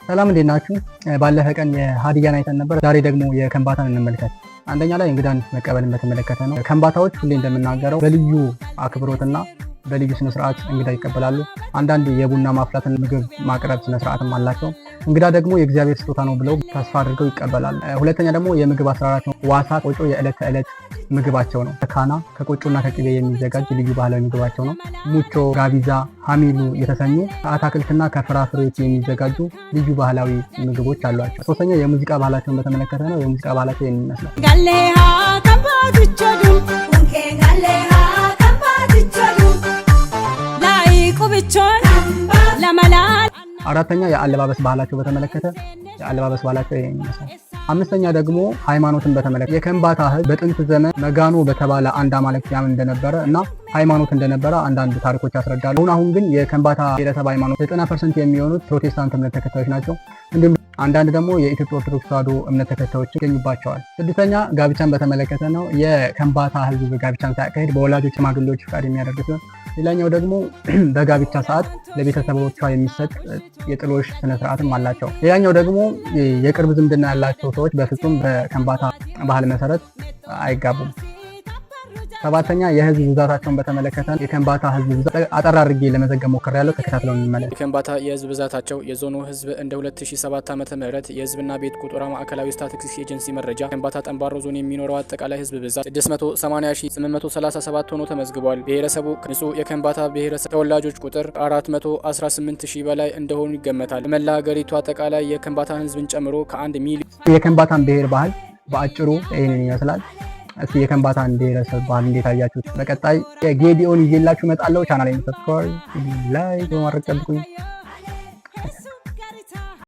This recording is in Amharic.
ሰላም፣ እንዴት ናችሁ? ባለፈ ቀን የሀዲያን አይተን ነበር። ዛሬ ደግሞ የከምባታን እንመልከት። አንደኛ ላይ እንግዳን መቀበልን በተመለከተ ነው። ከምባታዎች ሁሌ እንደምናገረው በልዩ አክብሮትና በልዩ ስነስርዓት እንግዳ ይቀበላሉ። አንዳንድ የቡና ማፍላትን ምግብ ማቅረብ ስነስርዓትም አላቸው። እንግዳ ደግሞ የእግዚአብሔር ስጦታ ነው ብለው ተስፋ አድርገው ይቀበላሉ። ሁለተኛ ደግሞ የምግብ አሰራራቸው ዋሳ ቆጮ የዕለት ተዕለት ምግባቸው ነው። ካና ከቆጮና ከቅቤ የሚዘጋጅ ልዩ ባህላዊ ምግባቸው ነው። ሙቾ፣ ጋቢዛ፣ ሀሚሉ የተሰኙ ከአታክልትና ከፍራፍሬዎች የሚዘጋጁ ልዩ ባህላዊ ምግቦች አሏቸው። ሶስተኛ የሙዚቃ ባህላቸውን በተመለከተ ነው። የሙዚቃ ባህላቸው ይህን ይመስላል። Galleha kambaatichodu Laayiqu bichoon lamalaal. አራተኛ የአለባበስ ባህላቸው በተመለከተ የአለባበስ ባህላቸው ይሄን ይመስላል። አምስተኛ ደግሞ ሃይማኖትን በተመለከተ የከምባታ ሕዝብ በጥንት ዘመን መጋኖ በተባለ አንድ አማልክት ያምን እንደነበረ እና ሃይማኖት እንደነበረ አንዳንድ ታሪኮች ያስረዳሉ። አሁን አሁን ግን የከምባታ ብሔረሰብ ሃይማኖት 90% የሚሆኑት ፕሮቴስታንት እምነት ተከታዮች ናቸው። እንዲሁም አንዳንድ ደግሞ የኢትዮጵያ ኦርቶዶክስ ተዋሕዶ እምነት ተከታዮች ይገኙባቸዋል። ስድስተኛ ጋብቻን በተመለከተ ነው። የከምባታ ሕዝብ ጋብቻን ሲያካሂድ በወላጆች ሽማግሌዎች ፍቃድ የሚያደርግ ሲሆን ሌላኛው ደግሞ በጋብቻ ሰዓት ለቤተሰቦቿ የሚሰጥ የጥሎሽ ስነስርዓትም አላቸው። ሌላኛው ደግሞ የቅርብ ዝምድና ያላቸው ሰዎች በፍጹም በከምባታ ባህል መሰረት አይጋቡም። ሰባተኛ የህዝብ ብዛታቸውን በተመለከተ የከምባታ ህዝብ ብዛት አጠር አድርጌ ለመዘገብ ሞክሬያለሁ። ተከታትለው እንመለስ። የከምባታ የህዝብ ብዛታቸው የዞኑ ህዝብ እንደ 2007 ዓ.ም የህዝብና ቤት ቆጠራ ማዕከላዊ ስታቲስቲክስ ኤጀንሲ መረጃ ከምባታ ጠምባሮ ዞን የሚኖረው አጠቃላይ ህዝብ ብዛት 680837 ሆኖ ተመዝግቧል። ብሔረሰቡ ንጹህ የከምባታ ብሔረሰብ ተወላጆች ቁጥር 418,000 በላይ እንደሆኑ ይገመታል። በመላ ሀገሪቱ አጠቃላይ የከምባታን ህዝብን ጨምሮ ከ1 ሚሊዮን የከምባታን ብሔር ባህል በአጭሩ ይህንን ይመስላል። እስኪ የከምባታን ብሔረሰብ ባህል እንዴት አያችሁት? በቀጣይ የጌዲኦን ይዤላችሁ እመጣለሁ። ቻናሌን subscribe፣ like በማድረግ ጠብቁኝ።